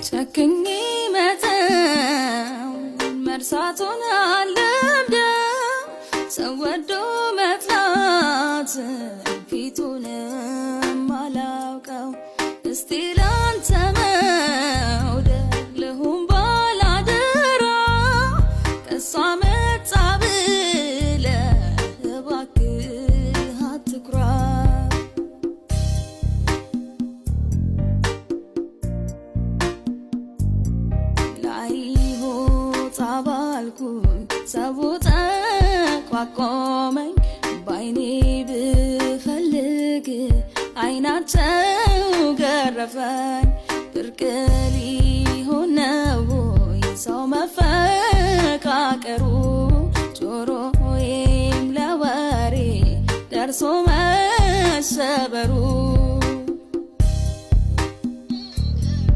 ጨክኜ መተው መርሳቱን አልለምደው፣ ሰው ወዶ መጥላት ፊቱንም አላውቀው። እስቲ ላንተ መውደድ ልሁን ባላደራ፣ ከሷ መጣ ብለህ እባክህ አትኩራ። ላይሆ ባልኩኝ ሰው ጠቋቆመኝ፣ ባይኔ ብፈልግ አይናቸው ገረፈኝ። ብርቅ ሊሆን ነው ሰው መፈቃቀሩ፣ ጆሮዬም ለወሬ ደርሶ መሰበሩ።